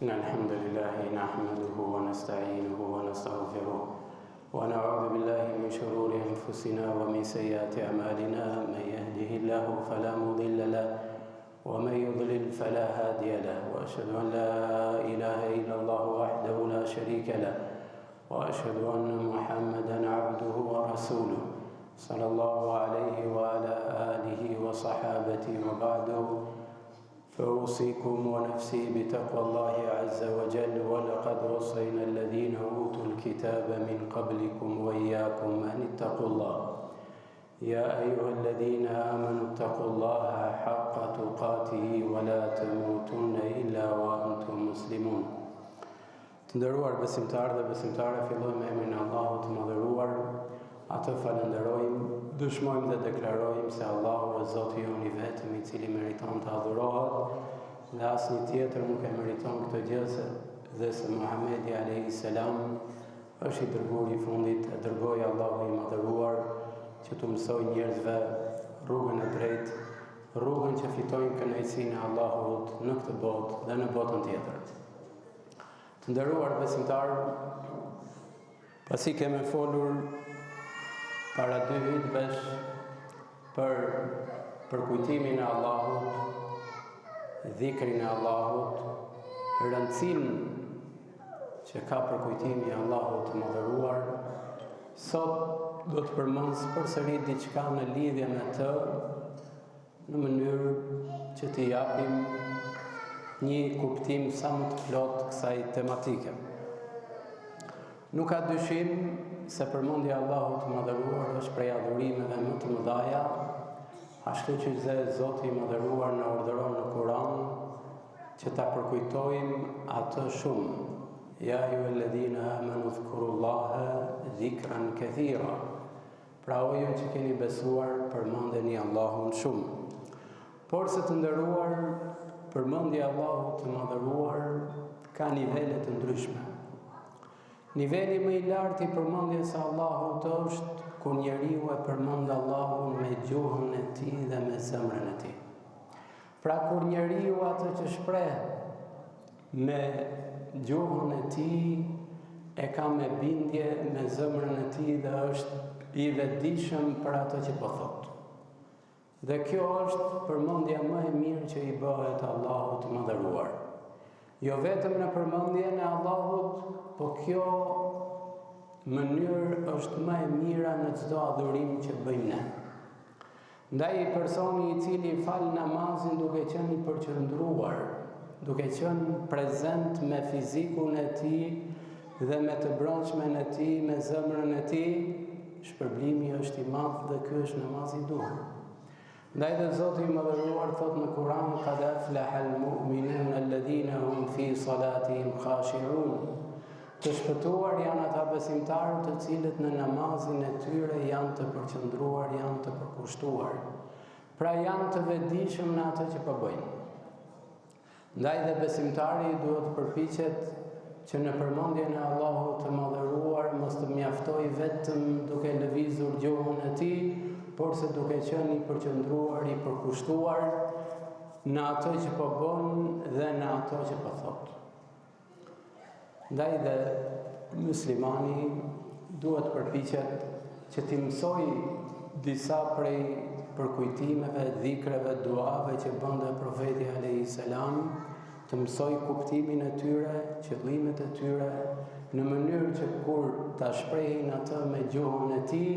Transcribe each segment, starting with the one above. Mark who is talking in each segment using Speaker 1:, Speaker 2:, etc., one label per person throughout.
Speaker 1: إن الحمد لله نحمده ونستعينه ونستغفره ونعوذ بالله من شرور أنفسنا ومن سيئات أعمالنا من يهده الله فلا مضل له ومن يضلل فلا هادي له وأشهد أن لا إله إلا الله وحده لا شريك له وأشهد أن محمدا عبده ورسوله صلى الله عليه وعلى آله وصحابته وبعد فأوصيكم ونفسي بتقوى الله عز وجل ولقد وصينا الذين أوتوا الكتاب من قبلكم وإياكم أن اتقوا الله يا أيها الذين آمنوا اتقوا الله حق تقاته ولا تموتن إلا وأنتم مسلمون Të nderuar besimtarë dhe besimtare, fillojmë me emrin e Allahut të Madhëruar, Atë falënderojmë, dëshmojmë dhe deklarojmë se Allahu është Zoti jonë i vetëm i cili meriton të adhurohet dhe asnjë tjetër nuk e meriton këtë gjë se dhe se Muhamedi alayhi selam është i dërguari i fundit, e dërgoi Allahu i Madhëruar që t'u mësojë njerëzve rrugën e drejtë, rrugën që fitojnë kënaqësinë e Allahut në këtë botë dhe në botën tjetër. Të nderuar besimtarë, pasi kemi folur para dy hutbesh për përkujtimin e Allahut, dhikrin e Allahut, rëndësinë që ka përkujtimi i Allahut të madhëruar, sot do të përmend përsëri diçka në lidhje me të, në mënyrë që t'i japim një kuptim sa më të plotë kësaj tematike. Nuk ka dyshim se përmendja e Allahut të Madhëruar është prej adhurimeve më të mëdhaja, ashtu që dhe Zoti i Madhëruar na urdhëron në Kur'an që ta përkujtojmë atë shumë. Ja ejjuhelledhina amanu dhkurullaha dhikran kathira. Pra o ju që keni besuar, përmendeni Allahun shumë. Porse të nderuar, përmendja e Allahut të madhëruar ka nivele të ndryshme. Niveli më i lartë i përmendjes së Allahut është kur njeriu e përmend Allahun me gjuhën e tij dhe me zemrën e tij. Pra kur njeriu atë që shpreh me gjuhën e tij e ka me bindje me zemrën e tij dhe është i vetëdijshëm për atë që po thotë. Dhe kjo është përmendja më e mirë që i bëhet Allahut të madhëruar. Jo vetëm në përmendjen e Allahut, po kjo mënyrë është më e mira në çdo adhurim që bëjmë ne. Ndaj personi i cili fal namazin duke qenë i përqendruar, duke qenë prezent me fizikun e tij dhe me të brendshmen e tij, me zemrën e tij, shpërblimi është i madh dhe ky është namazi i duhur. Ndaj dhe Zoti i Madhëruar thotë në Kur'an kad aflaha al-mu'minun alladhina hum fi salatihim khashi'un. Të shpëtuar janë ata besimtarë të cilët në namazin e tyre janë të përqendruar, janë të përkushtuar. Pra janë të vetëdijshëm në atë që po bëjnë. Ndaj dhe besimtari duhet të përpiqet që në përmendjen e Allahut të Madhëruar mos të mjaftojë vetëm duke lëvizur gjuhën e tij, porse duke qenë i përqendruar, i përkushtuar në atë që po bën dhe në ato që po thotë. Ndaj dhe muslimani duhet të përpiqet që t'i mësojë disa prej përkujtimeve, dhikreve, duave që bënte profeti alayhi selam, të mësojë kuptimin e tyre, qëllimet e tyre, në mënyrë që kur ta shprehin atë me gjuhën e tij,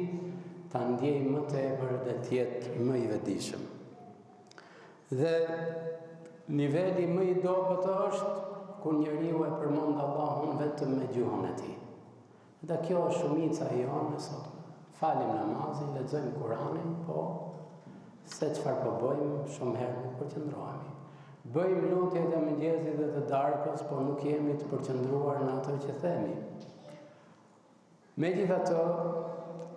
Speaker 1: ta ndjejë më tepër dhe të jetë më i vetëdijshëm. Dhe niveli më i dobët është kur njeriu e përmend Allahun vetëm me gjuhën e tij. Dhe kjo është shumica e jonë e sotme. Falim namazin, lexojmë Kur'anin, po se çfarë po bëjmë, shumë herë nuk përqendrohemi. Bëjmë lutjet e mëngjesit dhe të darkës, po nuk jemi të përqendruar në atë që themi. Megjithatë,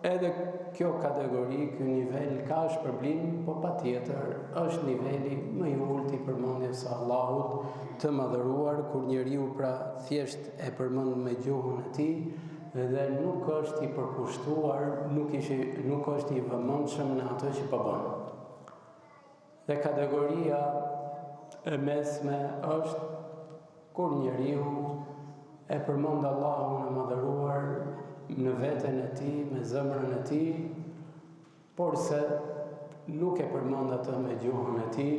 Speaker 1: edhe kjo kategori, ky nivel ka shpërblim, po patjetër është niveli më i ulët i përmendjes së Allahut të madhëruar, kur njeriu pra thjesht e përmend me gjuhën e tij dhe nuk është i përkushtuar, nuk ishi, nuk është i vëmendshëm në atë që po bën. Dhe kategoria e mesme është. Kur njeriu e përmend Allahun e Madhëruar në veten e tij, me zemrën e tij, porse nuk e përmend atë me gjuhën e tij,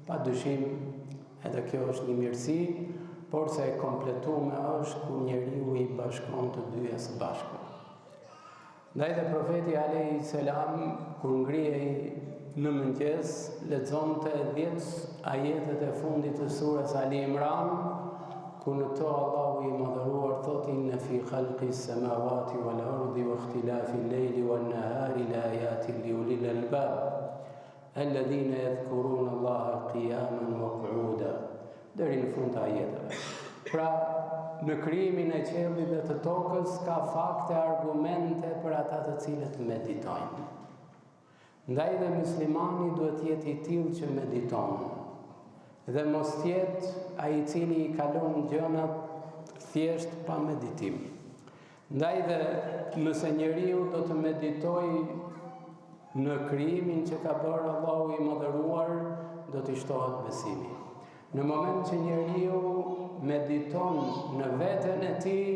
Speaker 1: pa dyshim edhe kjo është një mirësi, porse e kompletume është kur njeriu i bashkon të dyja së bashku. Ndaj dhe profeti alejhi selam kur ngrihej në mëngjes lexonte 10 ajetet e fundit të surës Ali Imran, ku në to Allahu i madhëruar thotë inna fi khalqi samawati wal ardi wa ikhtilafi al-lejli wan nahari la ayatin li ulil albab. Alladhina yadhkuruna Allaha qiyaman wa qu'uda. Deri në fund të ajeteve. Pra, në krijimin e qiellit dhe të tokës ka fakte, argumente për ata të cilët meditojnë. Ndaj dhe muslimani duhet të jetë i tillë që mediton dhe mos të jetë ai i cili i kalon gjërat thjesht pa meditim. Ndaj dhe nëse njeriu do të meditojë në krijimin që ka bërë Allahu i Madhëruar, do t'i shtohet besimi. Në moment që njeriu mediton në veten e tij,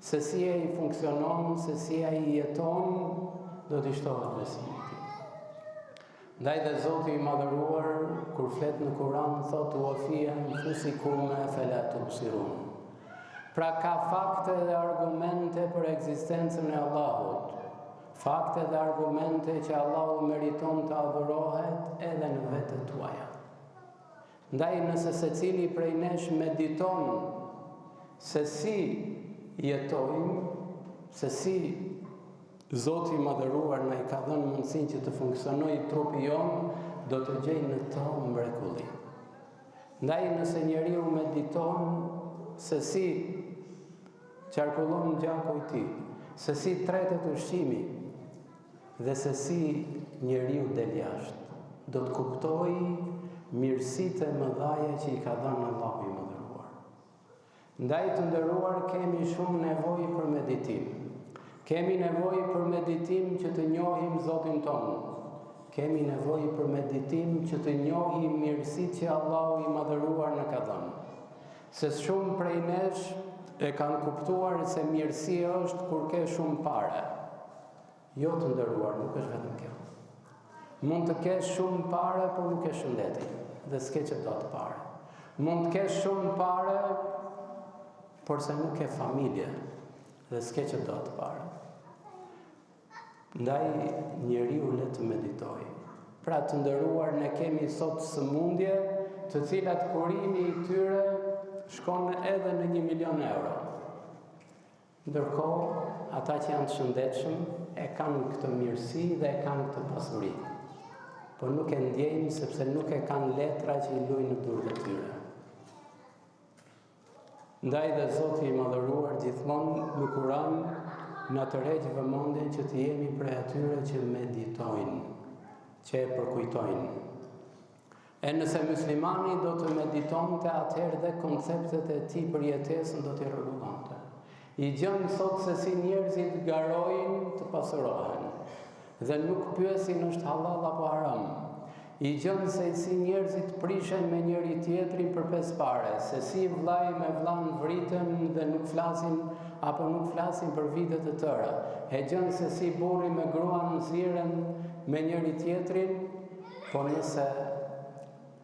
Speaker 1: se si ai funksionon, se si ai jeton, do t'i shtohet besimi i tij. Ndaj dhe Zoti i Madhëruar kur flet në Kur'an thotë wa fi anfusikum afala tubsirun. Pra ka fakte dhe argumente për ekzistencën e Allahut. Fakte dhe argumente që Allahu meriton të adhurohet edhe në vetet tuaja. Ndaj nëse secili prej nesh mediton se si jetojmë, se si Zoti i Madhëruar na i ka dhënë mundësinë që të funksionojë trupi jonë, do të gjejë në to mrekulli. Ndaj nëse njeriu mediton se si qarkullon gjaku i tij, se si tretet ushqimi dhe se si njeriu del jashtë, do të kuptojë mirësitë e mëdhaja që i ka dhënë Allahu i Madhëruar. Ndaj të nderuar kemi shumë nevojë për meditim. Kemi nevojë për meditim që të njohim Zotin tonë. Kemi nevojë për meditim që të njohim mirësitë që Allahu i Madhëruar na ka dhënë. Se shumë prej nesh e kanë kuptuar se mirësi është kur ke shumë pare. Jo të nderuar, nuk është vetëm kjo. Mund të kesh shumë pare, por nuk ke shëndetin dhe s'ke ç'do ato pare. Mund të kesh shumë pare, por se nuk ke familje dhe s'ke ç'do ato pare. Ndaj njeriu le të meditojë. Pra të nderuar, ne kemi sot sëmundje të cilat kurimi i tyre shkon edhe në 1 milion euro. Ndërkohë, ata që janë të shëndetshëm e kanë këtë mirësi dhe e kanë këtë pasuri. Por nuk e ndjejnë sepse nuk e kanë letra që i luajnë në duart e tyre. Ndaj dhe Zoti i Madhëruar gjithmonë në Kur'an na tërheq vëmendjen që të jemi prej atyre që meditojnë, që e përkujtojnë. E nëse myslimani do të meditonte atëherë dhe konceptet e tij për jetesën do t'i rregullonte. I gjen sot se si njerëzit garojnë të pasurohen dhe nuk pyesin është hallall apo haram. I gjen se si njerëzit prishen me njëri tjetrin për pesë pare, se si vllai me vllanë vriten dhe nuk flasin apo nuk flasin për vite të tëra. E gjen se si burri me gruan ziren me njëri tjetrin Po nëse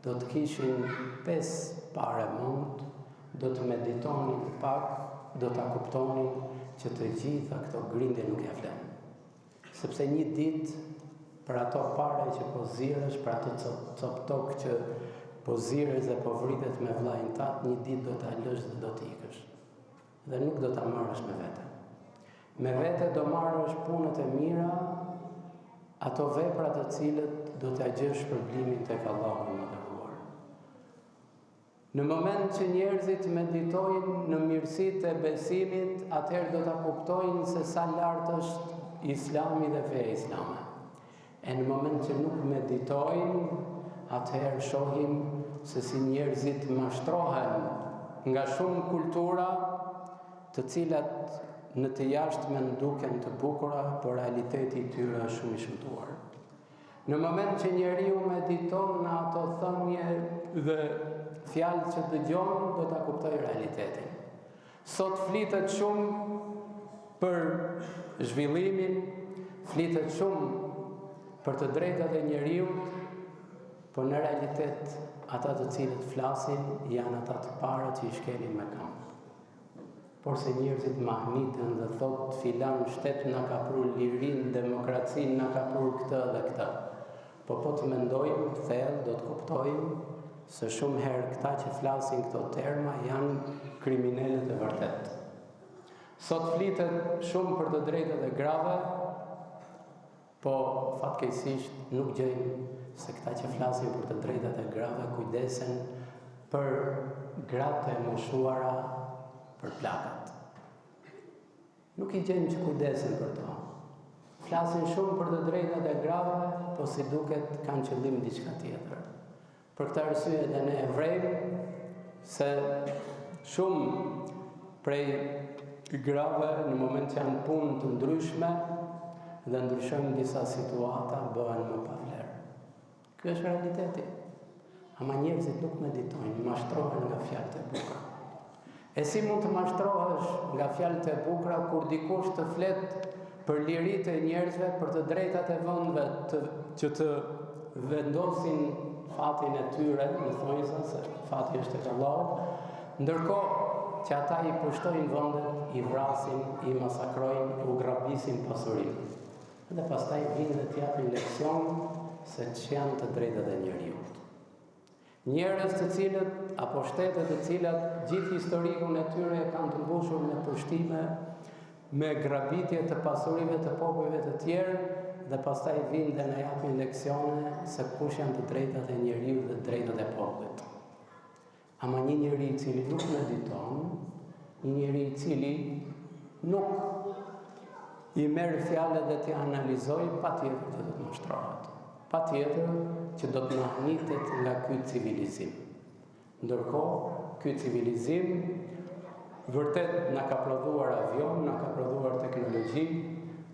Speaker 1: do të kishin pesë pare mend, do të meditonin pak, do ta kuptonin që të gjitha këto grindje nuk ia vlen. Sepse një ditë për ato pare që po ziresh, për ato copë tokë që po ziresh dhe po vritesh me vllain tat, një ditë do ta lësh dhe do të ikësh. Dhe nuk do ta marrësh me vete. Me vete do marrësh punët e mira, ato vepra të cilët do t'ia gjesh shpërblimin tek Allahu i Madhëruar. Në moment që njerëzit meditojnë në mirësitë e besimit, atëherë do ta kuptojnë se sa lart është Islami dhe feja islame. E në moment që nuk meditojnë, atëherë shohim se si njerëzit mashtrohen nga shumë kultura të cilat në të jashtmen duken të bukura, por realiteti i tyre është shumë i shëmtuar. Në moment që njeriu mediton në ato thënie dhe fjalët që dëgjon do ta kuptojë realitetin. Sot flitet shumë për zhvillimin, flitet shumë për të drejtat e njeriut, por në realitet ata të cilët flasin janë ata të parët që i shkelin me këmbë. Porse njerëzit mahniten dhe thotë filan shtet na ka prur lirinë, demokracinë, na ka prur këtë dhe këtë. Po po të mendojmë thellë do të kuptojmë se shumë herë këta që flasin këto terma janë kriminelët e vërtetë. Sot flitet shumë për të drejtat e grave, po fatkeqësisht nuk gjejmë se këta që flasin për të drejtat e grave kujdesen për gratë e moshuara, për plakat. Nuk i gjejmë që kujdesen për to. Flasin shumë për të drejtat e grave, po si duket kanë qëllim diçka tjetër. Për këtë arsye dhe ne e vrejmë se shumë prej grave në moment që janë punë të ndryshme dhe ndryshojnë disa situata, bëhen më pa vlerë. Ky është realiteti. Ama njerëzit nuk meditojnë, mashtrohen nga fjalët e bukura. E si mund të mashtrohesh nga fjalët e bukura kur dikush të flet për liritë e njerëzve, për të drejtat e vendeve të, që të vendosin fatin e tyre, në thonjëza se fati është tek Allahu, ndërkohë që ata i pushtojnë vendet, i vrasin, i masakrojnë, u grabisin pasurinë. Dhe pastaj vijnë dhe të japin leksion se ç'janë të drejtat e njeriut. Njerëz të cilët apo shtete të cilat gjithë historikun e tyre e kanë të mbushur me pushtime, me grabitje të pasurive të popujve të tjerë dhe pastaj vijnë dhe na japin leksione se kush janë të drejtat e njeriut dhe të drejtat e popullit. Ama një njeri i cili nuk mediton, një njeri i cili nuk i merr fjalët dhe t'i analizojë, patjetër që do të mashtrohet. Patjetër që do të mahnitet nga ky civilizim. Ndërkohë, ky civilizim vërtet na ka prodhuar avion, na ka prodhuar teknologji,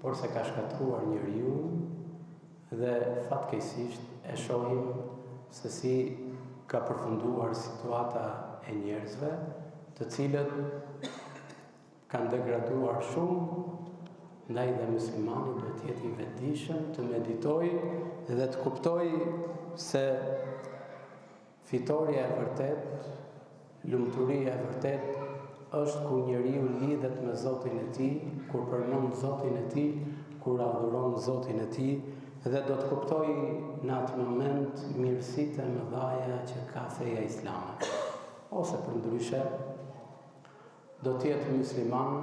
Speaker 1: por se ka shkatërruar njeriun, Dhe fatkeqësisht e shohim se si ka përfunduar situata e njerëzve, të cilët kanë degraduar shumë, ndaj dhe muslimani duhet të jetë i vetëdijshëm, të meditojë dhe të kuptojë se Fitorja e vërtetë, lumturia e vërtetë është kur njeriu lidhet me Zotin e tij, kur përmend Zotin e tij, kur adhuron Zotin e tij dhe do të kuptojë në atë moment mirësitë e mëdhaja që ka feja islame. Ose përndryshe, Do të jetë mysliman,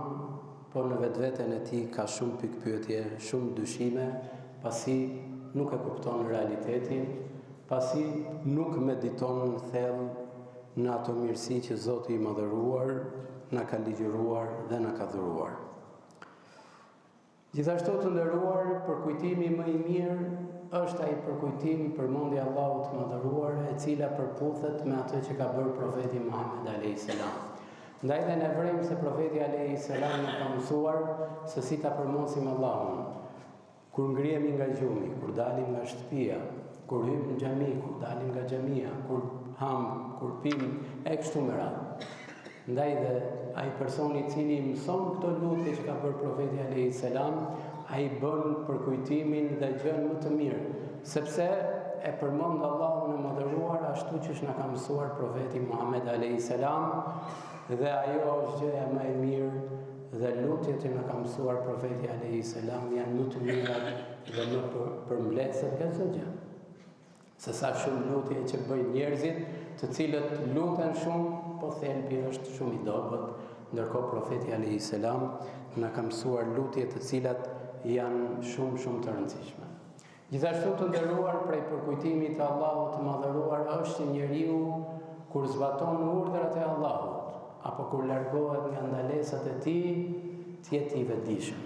Speaker 1: por në vetveten e tij ka shumë pikëpyetje, shumë dyshime, pasi nuk e kupton realitetin, pasi nuk mediton thellë në ato mirësi që Zoti i Madhëruar na ka ligjëruar dhe na ka dhuruar. Gjithashtu të nderuar, përkujtimi më i mirë është ai përkujtim përmendja e Allahut të Madhëruar, e cila përputhet me atë që ka bërë profeti Muhammed alejhi selam. Ndaj dhe ne vërejmë se profeti alejhi selam na ka mësuar se si ta përmendim Allahun. Kur ngrihemi nga gjumi, kur dalim nga shtëpia, kur hyjmë në xhami, kur dalim nga xhamia, kur hamë, kur pimë e kështu me radhë. Ndaj dhe ai personi i cili i mëson këto lutje që ka bërë profeti alejhi selam, ai bën përkujtimin dhe gjënë më të mirë, sepse e përmend Allahun e Madhëruar ashtu qysh na ka mësuar profeti Muhammed alejhi selam dhe ajo është gjëja më e mirë dhe lutjet që na ka mësuar profeti alejhi selam janë më të mirat dhe më përmbledhëset nga çdo gjë. Se sa shumë lutje që bëjnë njerëzit, të cilët luten shumë, po thelbi është shumë i dobët, ndërkohë profeti alejhi selam na ka mësuar lutje të cilat janë shumë shumë të rëndësishme. Gjithashtu të nderuar prej përkujtimit të Allahut të Madhëruar është që njeriu kur zbaton urdhrat e Allahut apo kur largohet nga ndalesat e tij, të jetë i vetëdijshëm.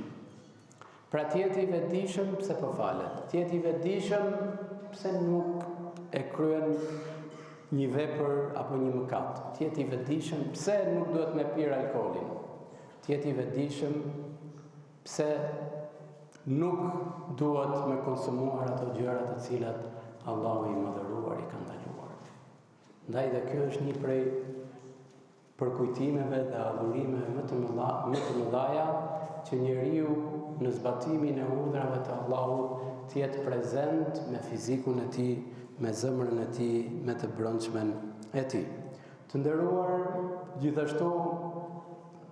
Speaker 1: Pra të jetë i vetëdijshëm pse po falet, të jetë i vetëdijshëm pse nuk e kryen një vepër apo një mëkat, të jetë i vetëdijshëm pse nuk duhet me pirë alkoolin, të jetë i vetëdijshëm pse nuk duhet me konsumuar ato gjëra të cilat Allahu i madhëruar i ka ndaluar. Ndaj dhe kjo është një prej përkujtimeve dhe adhurimeve më të mëdha, më të mëdhaja që njeriu në zbatimin e urdhrave të Allahut të jetë prezent me fizikun e tij, me zemrën e tij, me të brendshmen e tij. Të nderuar, gjithashtu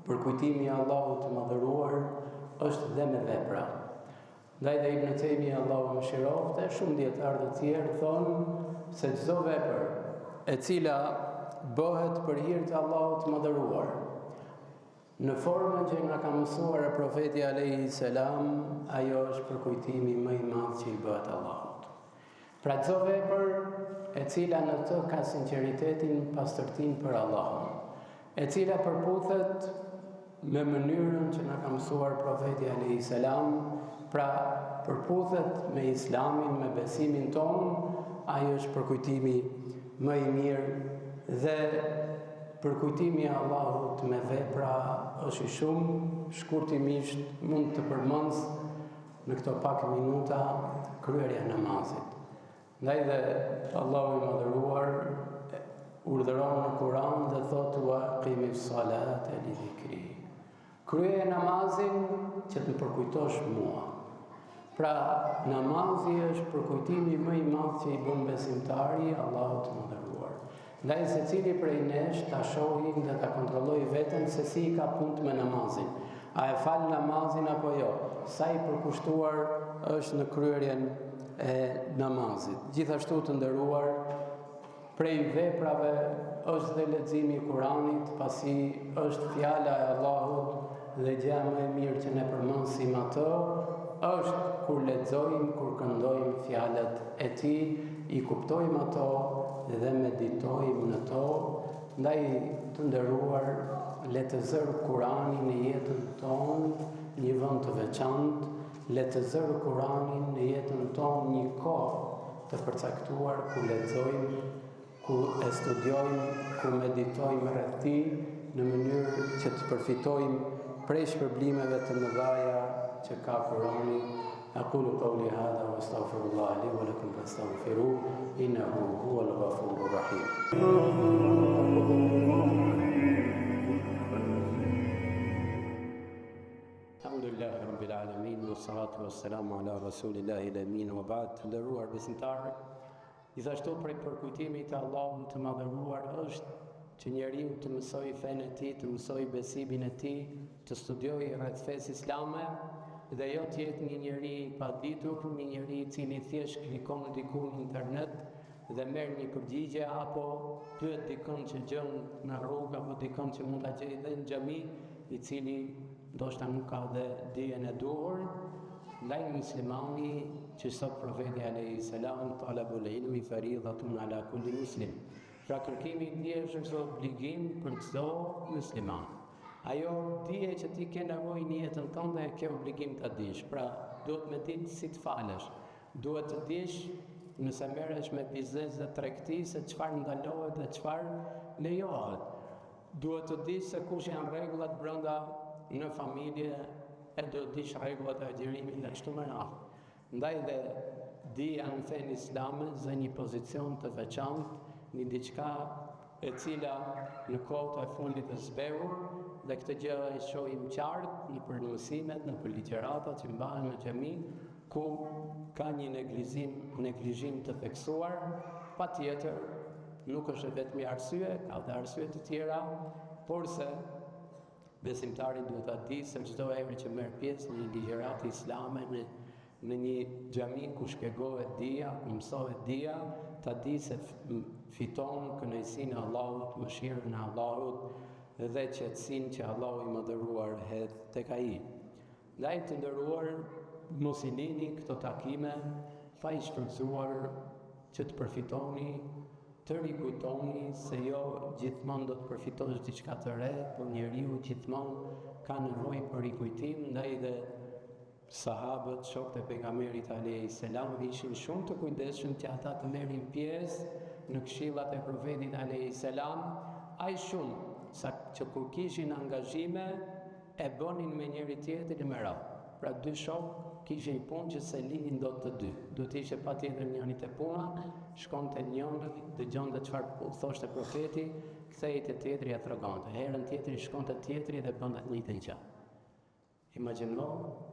Speaker 1: përkujtimi i Allahut të madhëruar është dhe me vepra. Ndaj dhe Ibn Tejmije Allahu e mëshiroftë, e shumë dijetarë të tjerë thonë se çdo vepër e cila bëhet për hir të Allahut të madhëruar, në formën që na ka mësuar profeti alejhi selam, ajo është përkujtimi më i madh që i bëhet Allahut. Pra çdo vepër e cila në të ka sinqeritetin, pastërtinë për Allahun, e cila përputhet me mënyrën që na ka mësuar profeti alejhi selam, pra përputhet me Islamin, me besimin tonë, ai është përkujtimi më i mirë dhe përkujtimi i Allahut me vepra është i shumë, shkurtimisht mund të përmend Në këto pak minuta kryerja e namazit. Ndaj dhe Allahu i Madhëruar urdhëron në Kur'an dhe thotë wa aqimi salate li dhikri. Kryeje namazin që të më përkujtosh mua. Pra, namazi është përkujtimi më i madh që i bën besimtari Allahut të Madhëruar. Ndaj secili prej nesh ta shohim dhe ta kontrollojë veten se si i ka punët me namazin. A e fal namazin apo jo? Sa i përkushtuar është në kryerjen e namazit. Gjithashtu të nderuar, prej veprave është dhe leximi i Kuranit, pasi është fjala e Allahut dhe gjëja më e mirë që ne përmendim atë është kur lexojmë, kur këndojmë fjalët e tij, i kuptojmë ato dhe meditojmë në to, ndaj të nderuar, le të zërë Kurani në jetën tonë një vend të veçantë, le të zërë Kurani në jetën tonë një kohë të përcaktuar ku lexojmë, ku e studiojmë, ku meditojmë rreth tij, në mënyrë që të përfitojmë prej shpërblimeve të mëdhaja që ka Kurani. Aqulu qawli hadha wa astaghfirullah li wa lakum fastaghfiruh innahu huwal ghafurur rahim. Alhamdulillahi rabbil alamin wassalatu wassalamu ala rasulillahi al-amin wa ba'd. Të nderuar besimtarë, Gjithashtu prej përkujtimit të Allahut të Madhëruar është që njeriu të mësojë fenë e tij, të mësojë besimin e tij, të studiojë rreth fesë islame dhe jo të jetë një njeri i paditur, një njeri i cili thjesht klikon diku në internet dhe merr një përgjigje apo pyet dikënd që gjen në rrugë apo dikënd që mund ta gjejë dhe në xhami, i cili ndoshta nuk ka dhe dijen e duhur, ndaj muslimani që thotë profeti alejhi selam talabul ilmi faridhatun ala kulli muslim. Pra kërkimi i dijes është obligim për çdo musliman. Ajo dije që ti ke nevojë në jetën tënde e ke obligim ta dish. Pra duhet me ditë si të falesh. Duhet të dish nëse merresh me biznes dhe tregti se çfarë ndalohet dhe çfarë lejohet. Duhet të dish se kush janë rregullat brenda në familje e duhet të dish rregullat e agjërimit dhe kështu me radhë. Ndaj dhe dija në fenë islame zë një pozicion të veçantë, një diçka e cila në kohët e fundit është zbehur dhe këtë gjë e shohim qartë nëpër mësimet, nëpër ligjëratat që mbahen në xhami, ku ka një neglizim, neglizhim të theksuar, patjetër nuk është e vetmja arsye, ka dhe arsye të tjera, porse besimtari duhet ta di se çdo herë që merr pjesë në një ligjëratë islame, në në një xhami ku shpjegohet dija, ku mësohet dija, ta di se fiton kënaqësinë e Allahut, mëshirën e Allahut dhe qetësinë që Allahu i madhëruar hedh tek ai. Ndaj të nderuar mos i lini këto takime pa i shfrytëzuar që të përfitoni, të rikujtoni se jo gjithmonë do të përfitosh diçka të re, por njeriu gjithmonë ka nevojë për rikujtim, ndaj dhe sahabët, shokët e pejgamberit alejhi selam ishin shumë të kujdesshëm që ata të merrin pjesë në këshillat e profetit alejhi selam, aq shumë sa që kur kishin angazhime e bënin me njëri tjetrin me radhë. Pra dy shokë. kishin një punë që s'e linin dot të dy. Duhet të ishte patjetër njëri te puna, shkonte njëri, dëgjonte çfarë thoshte profeti, kthehej te tjetri e tregonte. Herën tjetër shkonte tjetri dhe bënte të njëjtën gjë. Imagjino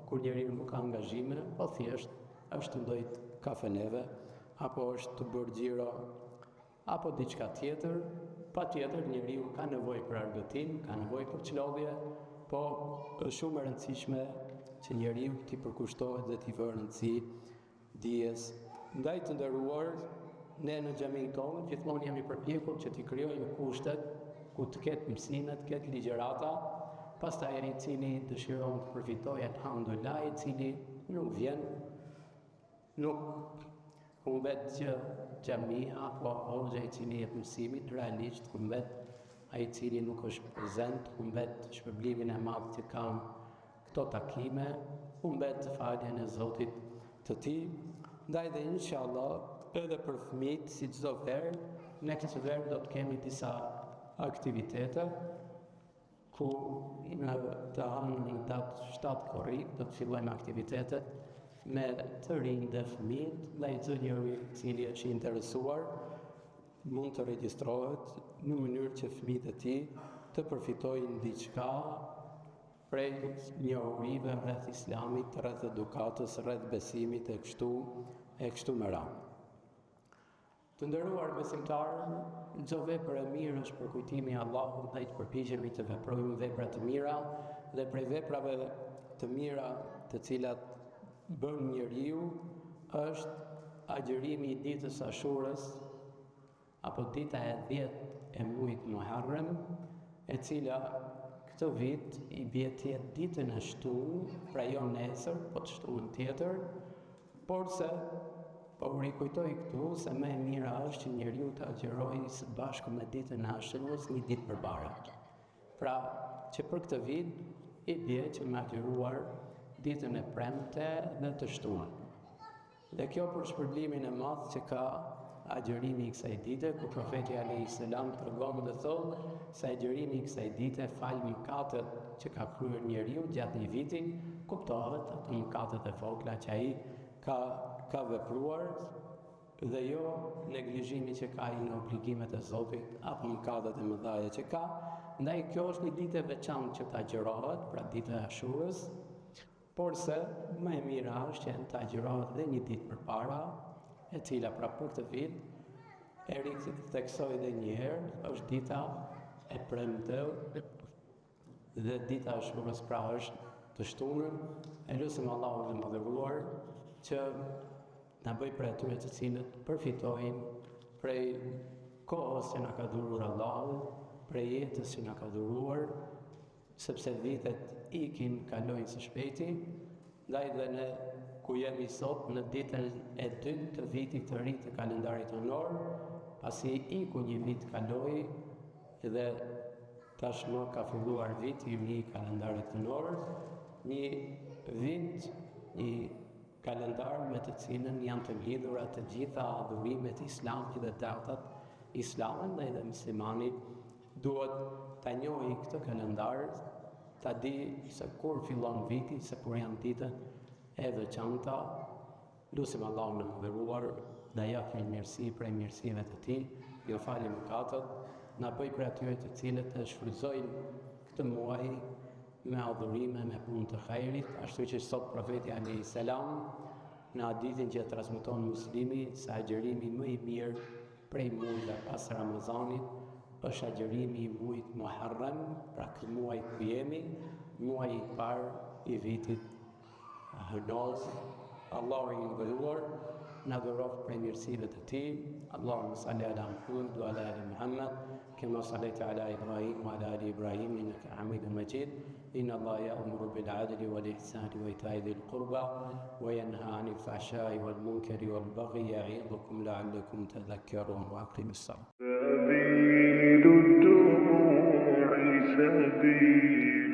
Speaker 1: kur njeriu nuk ka angazhime, po thjesht është tu ndejt kafeneve apo është tu bërë xhiro apo diçka tjetër, patjetër njeriu ka nevojë për argëtim, ka nevojë për çlodhje, po është shumë e rëndësishme që njeriu t'i përkushtohet dhe t'i vërë rëndësi dijes. Ndaj të nderuar, ne në xhaminë tonë gjithmonë jemi përpjekur që t'i krijojmë kushtet ku të ketë mësime, të ketë ligjërata, pastaj ai i cili dëshiron të përfitojë elhamdulillah, ai i cili nuk vjen, nuk humbet gjë xhamia apo hoxha i cili jep mësimin, realisht humbet ai i cili nuk është prezent, humbet shpërblimin e madh që kanë këto takime, humbet faljen e Zotit të tij, ndaj dhe inshallah edhe për fëmijët si çdo verë, ne këtë verë do të kemi disa aktivitete ku në të hënën në datë 7 korrik do të fillojmë aktivitetet me të rinj dhe fëmijët, ndaj çdo njeri i cili është i interesuar mund të regjistrohet në mënyrë që fëmijët e tij të përfitojnë diçka prej njohurive rreth Islamit, rreth edukatës, rreth besimit e kështu e kështu me radhë. Të nderuar besimtarë, çdo vepër e mirë është përkujtimi i Allahut, ndaj të përpiqemi të veprojmë vepra të mira dhe prej veprave të mira të cilat bën njeriu është agjërimi i ditës së Ashurës, apo dita e dhjetë e muajit Muharrem, e cila këtë vit i bie të jetë ditën e shtunë, pra jo nesër, po të shtunën tjetër, porse po u rikujtoj këtu se më e mira është që njeriu të agjërojë së bashku me ditën e Ashurës një ditë përpara. Pra, që për këtë vit i bie që me agjëruar ditën e premte dhe të shtunë. Dhe kjo për shpërblimin e madh që ka agjërimi i kësaj dite, ku profeti alejhi selam tregon dhe thotë se agjërimi i kësaj dite fal mëkatet që ka kryer njeriu gjatë një viti, kuptohet ato mëkatet e vogla që ai ka ka vepruar dhe jo neglizhimi që ka ai në obligimet e Zotit apo mëkatet e mëdha që ka. Ndaj kjo është një ditë e veçantë që të agjërohet, pra dita e Ashurës, Porse, më e mira është që të agjërohet dhe një ditë përpara, e cila pra për këtë vit, e ritheksoj dhe një herë, është dita e premte dhe dita e Ashurës pra është të shtunën, e lusim Allahun e madhëruar që na bëjë prej atyre të cilët përfitojnë prej kohës që na ka dhuruar Allahu, prej jetës që na ka dhuruar, sepse vitet ikin, kalojnë së shpejti, ndaj dhe ne ku jemi sot në ditën e dytë të vitit të ri të kalendarit hënor, pasi iku një vit kaloi dhe tashmë ka filluar viti i ri i kalendarit hënor, një vit, një kalendar me të cilën janë të lidhura të gjitha adhurimet islame dhe datat islame, ndaj dhe muslimani Duhet ta njohë këtë kalendar, ta di se kur fillon viti, se kur janë ditët e veçanta. Lusim Allahun e Madhëruar, na japë një mirësi prej mirësive të Tij, na fali mëkatet, na bëjë prej atyre të cilët e shfrytëzojnë këtë muaj me adhurime, me punë të hajrit, ashtu që thotë profeti alejhi selam në hadithin që e transmeton Muslimi se agjërimi më i mirë Prej muajve pas Ramazanit është agjërimi i muajit Muharrem, pra ky muaj ku jemi, muaji i parë i vitit hënor. Allahu i madhëruar na dhuroftë prej mirësive të tij. Allahumma salli ala Muhammad wa ala ali Muhammad kama sallaita ala Ibrahim wa ala ali Ibrahim innaka Hamidum Majid. Inna Allaha ya'muru bil 'adli wal ihsani wa ita'i dhil qurba wa yanha 'anil fahsha'i wal munkari wal baghi ya'idhukum la'allakum tadhakkarun wa aqimis salat.
Speaker 2: Sabilu dumu'i sabil.